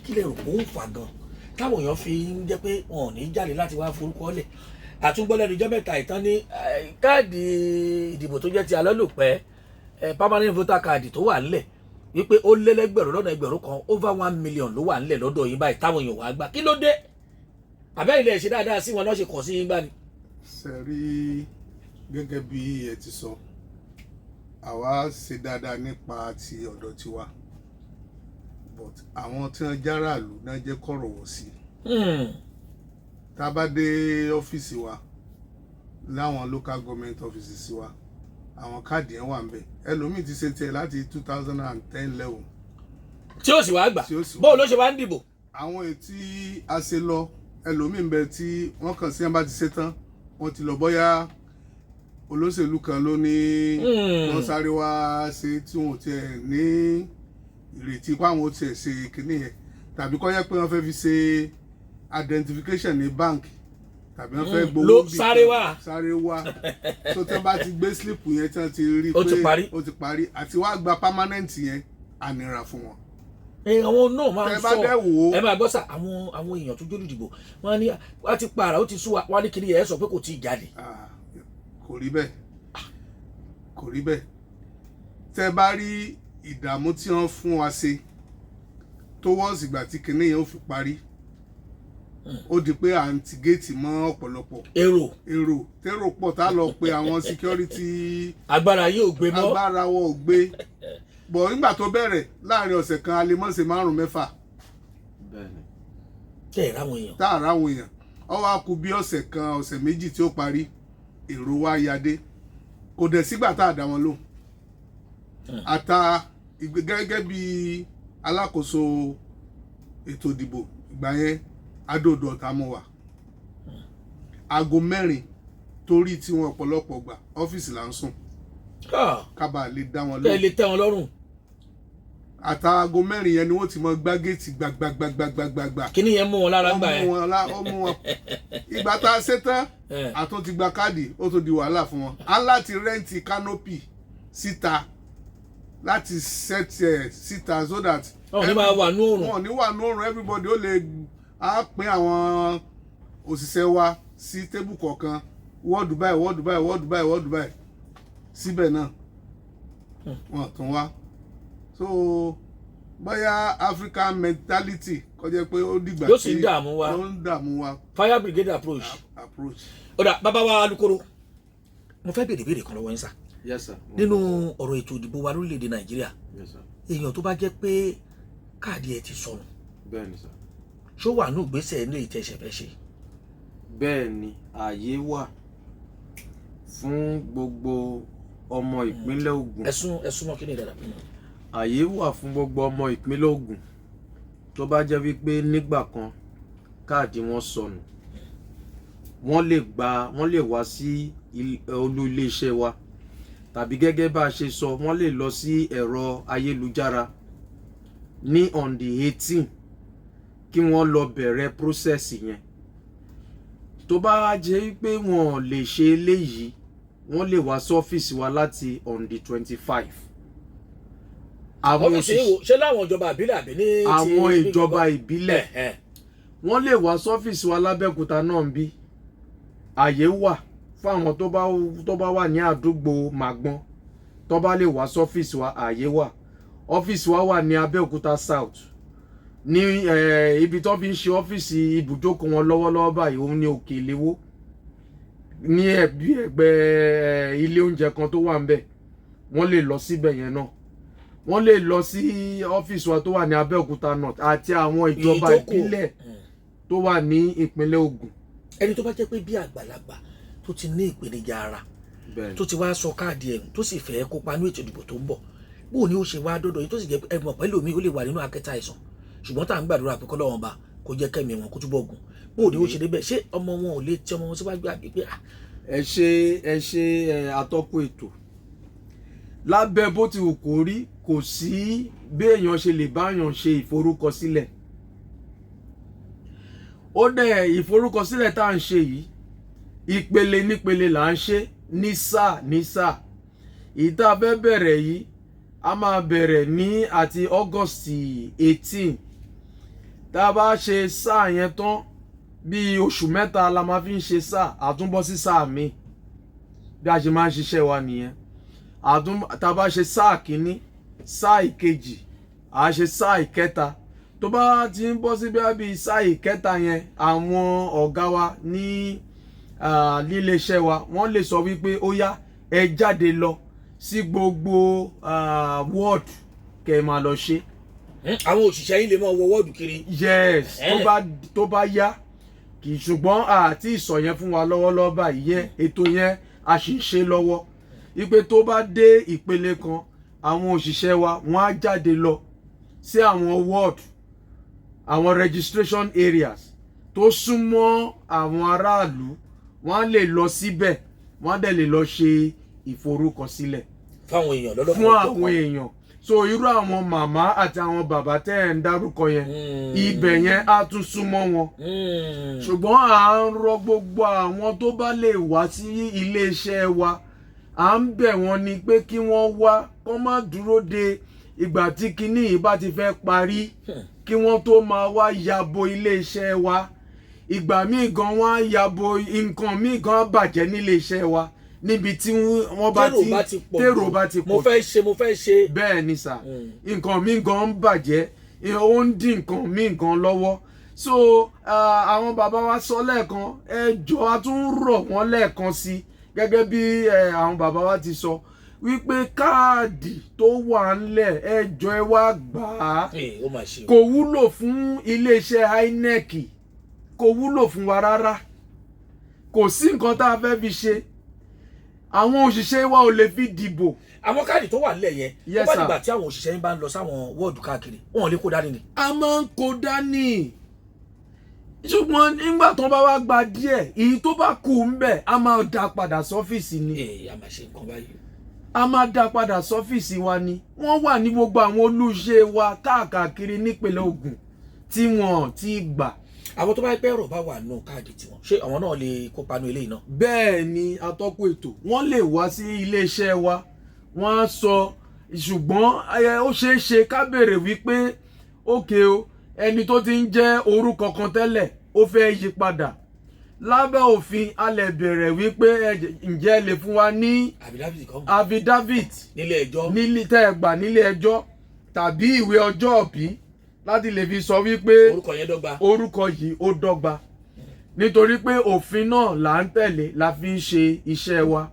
Kí lè rò pé ó ń fà gan táwọn èèyàn fi ń jẹ́ pé wọn ò ní jáde láti wá forúkọ lẹ̀? Àtúngbọ́lẹ́nu ìjọ mẹ́ta ìtàn ní káàdì ìdìbò tó jẹ́ ti alálòpẹ́, permanent voter card tó wà nílẹ̀, wípé ó lé lẹ́gbẹ̀rún lọ́nà 1,000, over 1 million ló wà nílẹ̀ lọ́dọ̀ yín báyìí táwọn èèyàn wá gbà. Kí ló dé? Àbẹ́ ilẹ̀ ṣe dáadáa sí wọn náà ṣe kàn sí yín gbá ni? Ṣe rí, gẹ́gẹ́ bí ẹ ti sọ, àwa ṣe dáadáa nípa ti ọ̀dọ̀ tiwa, but àwọn tí wọ́n járàlú náà jẹ́ kọ̀rọ̀ wọ̀ sí. Tá a bá dé ọ́fíìsì wa, láwọn local government offices wa, àwọn káàdì yẹn wà ń bẹ̀. Ẹlòmíì ti ṣe tiẹ̀ láti 2010, 11. Tí ó sì wá gbà. Tí ó sì wá. Bóun ló ṣe wá ń dìbò? Àwọn èyí tí a ṣe lọ, ẹlòmíì ń bẹ tí wọ́n kàn sí ẹ̀ bá ti ṣe tán, wọ́n ti lọ. Bóyá olóṣèlú kan ló ní wọ́n sáré wá ṣe, tí wọ́n tiẹ̀ ní ìrètí pé àwọn ò tiẹ̀ ṣe kinní yẹn, tàbí kó jẹ́ pé wọ́n fẹ́ fi ṣe identification ní bank, tàbí wọ́n fẹ́ gbowó Ló níbì sáré kan, wá. Sáré wá. Tó tẹ́ bá ti gbé slip yẹn tí wọ́n ti rí Ó ti pé parí. ó ti parí, àti wá gba permanent yẹn, ànira fún wọn. Ẹ, àwọn náà máa ń Tẹ́ bá sọ dẹ̀ wò ó. Ẹ máa gbọ́ sà, àwọn èèyàn tó jólùdìbò, wọ́n ní wọ́n ti para, ó ti sú wa, wọ́n ní kiri ẹ̀ sọ pé kò tí ì jáde. Ah, kò rí bẹ́ẹ̀, kò rí bẹ́ẹ̀. Tẹ́ bá rí ìdààmú tí wọ́n fún wa ṣe towards ìgbà tí kinní yẹn ó fi parí, ó di pé à ń ti géètì mọ́ ọ̀pọ̀lọpọ̀ èrò. Èrò, térò pọ̀, tá a lọ pe àwọn security. Agbára yóò gbé mọ́. Agbára wọn ò gbé bọ̀. Nígbà tó bẹ̀rẹ̀, láàrin ọ̀sẹ̀ kan, a lè mọ̀ ṣe márùn mẹ́fà. Tẹ́ ẹ̀ ráwọn èèyàn. Tá a ráwọn èèyàn, ó wá kù bí ọ̀sẹ̀ kan, ọ̀sẹ̀ 2 tí ó parí, èrò wa yadé, kò dẹ̀ sígbà tá a dá wọn lóhùn. Ata gẹ́gẹ́ bí alákòóso ètò ìdìbò ìgbà yẹn, adóodò ọ̀tá mọ́ wa aago 4, torí tí wọn ọ̀pọ̀lọpọ̀ gbà, ọ́fíìsì là ń sùn kábàá lè dá wọn Tẹ́ ẹ lóhùn. lè tẹ́ wọn lọ́rùn. Àtàago 4 yẹn ni wọ́n ti mọ gbá géètì gbàgbàgbàgbàgbà. Kíní yẹn mú wọn lára Wọ́n gbà mú yẹn. wọn lá, ó mú wọn. Ìgbà tá a ṣe tán, àtún ti gba káàdì, ó tún di wàhálà fún wọn. Á láti rent canopy síta láti set ẹ̀ síta so that Wọn ò ní máa wà ní òòrùn. Wọn ò ní wà ní òòrùn. Everybody ó lè á pín àwọn òṣìṣẹ́ wa sí table kọ̀ọ̀kan, wọ́ọ̀dù báyìí, wọ́ọ̀dù báyìí, wọ́ọ̀dù báyìí, wọ́ọ̀dù báyìí. Síbẹ̀ náà, wọn tún wá. So bóyá African mentality kọjá pé ó dìgbà Ló sì ń dààmú wa. Ló ń dààmú wa. Fire brigade approach. Approach. Ó dà, bàbá wa alukoro, mo fẹ́ béèrè béèrè kan lọ́wọ́ yín sà. Yes, sir. Nínú ọ̀rọ̀ ètò ìdìbò wa lórílẹ̀‐èdè Nàìjíríà, Yes, sir. èèyàn tó bá jẹ́ pé káàdì ẹ̀ ti sọnù, Bẹ́ẹ̀ni sir. ṣó wà ní ìgbésẹ̀ ní ìtẹ̀sẹ̀ fẹ́ ṣe? Bẹ́ẹ̀ ni, ààyè wà fún gbogbo ọmọ ìpínlẹ̀ Ògùn. Ẹ̀sùn mọ́ kí ni ìdàdà. Ààyè wà fún gbogbo ọmọ ìpínlẹ̀ Ògùn tó bá jẹ́ wípé nígbà kan káàdì wọn sọnù, wọ́n lè gba, wọ́n lè wá sí olú iléeṣẹ́ wa, tàbí gẹ́gẹ́ bá a ṣe sọ, wọ́n lè lọ sí ẹ̀rọ ayélujára ní on the 18 kí wọ́n lọ bẹ̀rẹ̀ process yẹn. Tó bá jẹ́ pé wọ́n ò lè ṣe eléyìí, wọ́n lè wá sọ́fíìsì wa láti on the 25. Àwọn Ọ́fíìsì yìí wò, ṣé láwọn ìjọba ìbílẹ̀ àbí ní ti Àwọn ìjọba ìbílẹ̀. Wọ́n lè wá sọ́fíìsì wa lábẹ́òkúta náà ń bí. Àyè wà fún àwọn tó bá wà ní àdúgbò Màgbọ́n, tó bá lè wá sọ́fíìsì wa, àyè wà. Ọ́fíìsì wa wà ní Abẹ́òkúta South ní ibi tó fi ń ṣe ọ́fíìsì ibùjókòó wọn lọ́wọ́lọ́wọ́ báyìí, òun ní Òkè Ìléwó, ní ẹ̀bí ẹ̀gbẹ́ ilé oúnjẹ kan tó wà ń bẹ̀. Wọ́n lè lọ síbẹ̀ yẹn náà. Wọ́n lè lọ sí ọ́fíìsì wa tó wà ní Abẹ́òkúta North àti àwọn ìjọba Èyí tó kù. ìbílẹ̀ tó wà ní ìpínlẹ̀ Ògùn. Ẹni tó bá jẹ́ pé bí àgbàlagbà tó ti ní ìpèníjà ara, tó ti wá sọ káàdì ẹ̀rùn, tó sì fẹ́ kópa ní ètò ìdìbò tó ń bọ̀, bó ni ó ṣe wá dọ́dọ̀ yìí, tó sì jẹ́ pé ẹ̀mọ̀ pẹ̀lú mi, ó lè wà nínú akẹ́tà àìsàn, ṣùgbọ́n tá à ń gbàdúrà pé kọ́lọ́run bá kó jẹ́ kẹ́mi wọn kó túbọ̀ gùn, bó ni ó ṣe débẹ̀? Ṣé ọmọ wọn ò lè tí ọmọ wọn síwájú àbí pé ah? Ẹ ṣe, ẹ ṣe. Ẹ atọ́kùn ètò, lábẹ́ bó ti wù kó rí, kò sí bí èèyàn ṣe lè báyàn ṣe ìforúkọsílẹ̀. Ó dẹ̀ ìforúkọsílẹ̀ tá à ń ṣe yìí, ìpele nípele là ń ṣe, ní sáà ní sáà. Èyí tá a fẹ́ bẹ̀rẹ̀ yìí, a máa bẹ̀rẹ̀ ní àti August 18. Tá a bá ṣe sáà yẹn tán, bíi oṣù 3 la máa fi ń ṣe sáà, àtúnbọ̀ sí sáà míì. Bí a ṣe máa ń ṣiṣẹ́ wa nìyẹn. Tá a bá ṣe sáà kínní, sáà ìkejì, à á ṣe sáà ìkẹta. Tó bá ti ń bọ́ sí bíi sáà ìkẹta yẹn, àwọn ọ̀gá wa ní níléeṣẹ́ wa, wọ́n lè sọ wípé ó yá, ẹ jáde lọ sí gbogbo ward kẹ́ ẹ máa lọ ṣe. Àwọn òṣìṣẹ́ yín lè máa wọ wọ́ọ̀dù kiri? Yes, tó bá yá. Kì í ṣùgbọ́n àti ìsọ yẹn fún wa lọ́wọ́lọ́wọ́ báyìí yẹn, ètò yẹn a sì ń ṣe lọ́wọ́, wípé tó bá dé ìpele kan, àwọn òṣìṣẹ́ wa, wọ́n á jáde lọ sí àwọn ward, àwọn registration areas tó súnmọ́ àwọn aráàlú. Wọ́n á lè lọ síbẹ̀, wọ́n á dẹ̀ lè lọ ṣe ìforúkọsílẹ̀ fáwọn èèyàn lọ́lọ́kan fún àwọn èèyàn. So irú àwọn màmá àti àwọn bàbá tẹ́ ẹ̀ ń dárúkọ yẹn, ibẹ̀ yẹn á tún súnmọ́ wọn. Ṣùgbọ́n à ń rọ gbogbo àwọn tó bá lè wá sí iléeṣẹ́ wa, à ń bẹ̀ wọ́n ni pé kí wọ́n wá, kó má dúró de ìgbà tí kinní yìí bá ti fẹ́ parí kí wọ́n tó máa wá yabo iléeṣẹ́ wa. Ìgbà míì gan, wọ́n á yabo, nǹkan míì gan á bàjẹ́ níléeṣẹ́ wa níbi tí wọ́n bá tèrò ti bá ti pọ̀ tèrò jù. bá ti Mo pọ̀. fẹ́ ṣe, mo fẹ́ ṣe. Bẹ́ẹ̀ ni sà, nǹkan míì gan ń bàjẹ́, ó ń dín nǹkan míì gan lọ́wọ́. So àwọn bàbá wa sọ lẹ́ẹ̀kan, ẹ jọ̀ọ́, a tún rọ̀ wọ́n lẹ́ẹ̀kan sí, gẹ́gẹ́ bí àwọn bàbá wa ti sọ wípé káàdì tó wà ńlẹ̀, ẹ jọ̀ọ́, ẹ wá gbà á. Ee, ó mà ṣe o. Kò wúlò fún iléeṣẹ́ INEC, kò wúlò fún wa rárá. Kò sí nǹkan tá a fẹ́ fi ṣe. Àwọn òṣìṣẹ́ wa ò lè fi dìbò. Àwọn káàdì tó wà nílẹ̀ yẹn, Yes, tó bá sir. dìgbà tí àwọn òṣìṣẹ́ yín bá ń lọ sáwọn wọ́ọ̀dù káàkiri, wọn ò lè kó dání ni? A máa ń kó dání, ṣùgbọ́n nígbà tó bá wá gba díẹ̀, èyí tó bá kù ń bẹ̀, a máa dá padà sọ́fíìsì ni. Ee, a máa ṣe nǹkan báyìí. A máa dá padà sọ́fíìsì wa ni. Wọ́n wà ní gbogbo àwọn olùṣe wa káàkiri nípínlẹ̀ Ògùn tí wọ́n ti gbà. Àwọn tó bá pẹ́ ọ̀rọ̀ bá wà nù káàdì tiwọn, ṣé àwọn náà lè kópa nù eléyìí náà? Bẹ́ẹ̀ ni, atọ́kùn ètò, wọ́n lè wá sí iléeṣẹ́ wa, wọ́n á sọ. Ṣùgbọ́n ó ṣeé ṣe ká béèrè wípé ókè o, ẹni tó ti ń jẹ́ orúkọ kan tẹ́lẹ̀, ó fẹ́ yí padà, lábẹ́ òfin a lè béèrè wípé ǹjẹ́ ẹ lè fún wa ní affidavit kan affidavit nílé ẹjọ́ nílé tẹ́ ẹ gbà nílé ẹjọ́ tàbí ìwé ọjọ́ ìbí láti lè fi sọ wípé orúkọ yẹn dọ́gba. Orúkọ yìí ó dọ́gba, nítorí pé òfin náà là ń tẹ̀lé, la fi ń ṣe iṣẹ́ wa.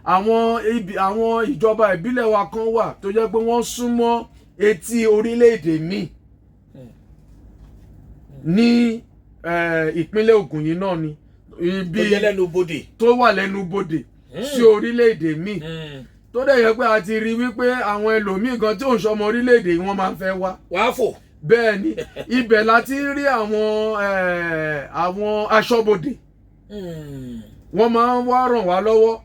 Àwọn ibi, àwọn ìjọba ìbílẹ̀ wa kan wà tó jẹ́ pé wọ́n súnmọ́ etí orílẹ̀-èdè míì ní ìpínlẹ̀ Ògùn yìí náà ni ibi tó jẹ́ lẹ́nu bodè. Tó wà lẹ́nu bodè sí orílẹ̀-èdè míì, tó dẹ̀ yẹ pé a ti rí wípé àwọn ẹlòmíì gan tí ò ń ṣọmọ orílẹ̀-èdè yìí, wọ́n máa ń fẹ́ wá. Wàá fò. Bẹ́ẹ̀ ni, ibẹ̀ la ti ń rí àwọn aṣọ́bodè. Wọ́n máa ń wá ràn wá lọ́wọ́.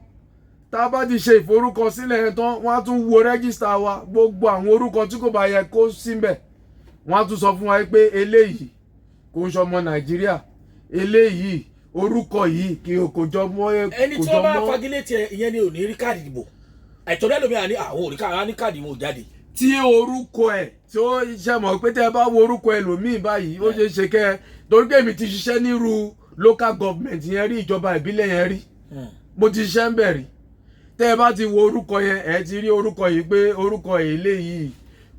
Tá a bá ti ṣe ìforúkọsílẹ̀ yẹn tán, wọ́n á tún wo register wa. Gbogbo àwọn orúkọ tí kò bá yẹ kó síbẹ̀, wọ́n á tún sọ fún wa pé eléyìí kò ń ṣọmọ Nàìjíríà, eléyìí, orúkọ yìí kì í kò jọ mọ́. Ẹni Kò tí jọ wọ́n bá mọ́. fagilé tiẹ̀, ìyẹn ni ò ní rí káàdì ìdìbò àìtọ́jú. Ẹlòmíràn ní àwọn ò rí káàdì, ní káàdì wọn ò jáde. Tí orúkọ ẹ̀ tí ó ṣe mọ̀ pé tẹ́ ẹ bá wo orúkọ ẹlòmíì báyìí, ó ṣeé ṣe kẹ́ ẹ, torí pé èmi ti ṣiṣẹ́ nírú local government yẹn rí, ìjọba ìbílẹ̀ yẹn rí, mo ti ṣiṣẹ́ ń bẹ̀ rí. Tẹ́ ẹ bá ti wo orúkọ yẹn, ẹ ti rí orúkọ yìí pé orúkọ eléyìí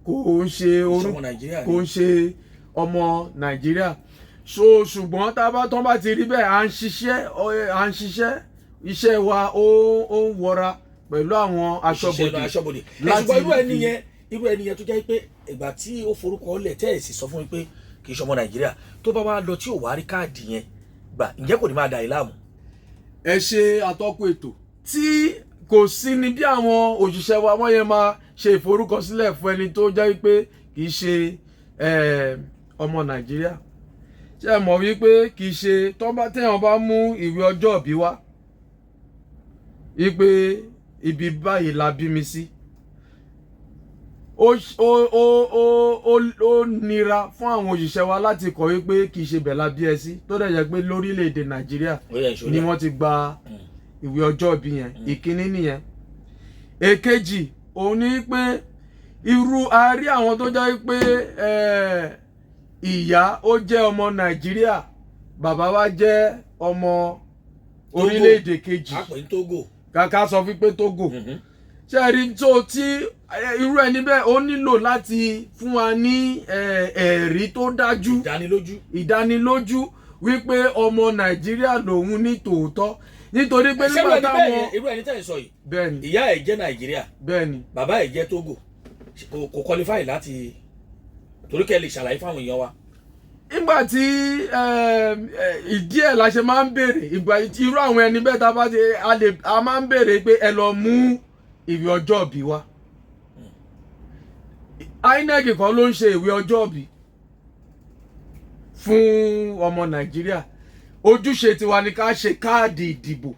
kò ń ṣe orúkọ Ìṣọmọ Nàìjíríà kò ni. ń ṣe ọmọ Nàìjíríà. So ṣùgbọ́n tá a bá tán bá ti rí bẹ́ẹ̀, à ń ṣiṣẹ́, iṣẹ́ wa ó ń wọra pẹ̀lú àwọn òṣìṣẹ́ aṣọ́bodè aṣọ́bodè láti ṣùgbọ́n irú ẹni yẹn tó jẹ́ pé ìgbà tí ó forúkọ lẹ̀, tẹ́ ẹ̀ sì sọ fún mi pé kì í ṣọmọ Nàìjíríà, tó bá wá lọ tí ò wá rí káàdì yẹn gbà, ǹjẹ́ kò ní máa dà yín láàmú? Ẹ ṣe, atọ́kùn ètò. Tí kò sí ní bí àwọn òṣìṣẹ́ wa wọ́n yẹn máa ṣe ìforúkọsílẹ̀ fún ẹni tó jẹ́ wípé kì í ṣe ọmọ Nàìjíríà, ṣé ẹ mọ̀ wípé kì í ṣe tó bá téèyàn bá mú ìwé ọjọ́ ìbí wá wípé ibi báyìí la bí mi sí, ó ó ó ó ó ó nira fún àwọn òṣìṣẹ́ wa láti kọ̀ wípé kì í ṣe bẹ̀ la bí ẹ sí, tó dẹ̀ jẹ́ pé lórílẹ̀‐èdè Nàìjíríà Ó yẹ ìṣòro ni wọ́n ti gba ìwé ọjọ́ ìbí yẹn. Ìkíní nìyẹn. Èkejì òun ni pé irú a rí àwọn tó jẹ́ pé Ìyá ó jẹ́ ọmọ Nàìjíríà, bàbá wa jẹ́ ọmọ orílẹ̀-èdè kejì. A pè ní Togo. Kàkà sọ wípé Togo. Ṣe rí tó tí irú ẹni bẹ́ẹ̀, ó nílò láti fún wa ní ẹ̀rí tó dájú, ìdánilójú, ìdánilójú wípé ọmọ Nàìjíríà lòun ní tòótọ́, nítorí pé ṣé irú nígbà ẹni bẹ́ẹ̀ táwọn yẹn, irú ẹni tẹ́ ẹ̀ sọ yìí, ìyá ẹ̀ jẹ́ Nàìjíríà, bàbá ẹ̀ jẹ́ Togo, kò qualify láti, torí kẹ́ ẹ lè ṣàlàyé fáwọn èèyàn wa? Nígbà tí ìdí ẹ̀ la ṣe máa ń béèrè ìgbà tí irú àwọn ẹni bẹ́ẹ̀ tá a bá ti a lè a máa ń béèrè pé ẹ lọ mú ìwé ọjọ́ ìbí wa. INEC kan ló ń ṣe ìwé ọjọ́ ìbí fún ọmọ Nàìjíríà. Ojúṣe tiwa ni ká ṣe káàdì ìdìbò.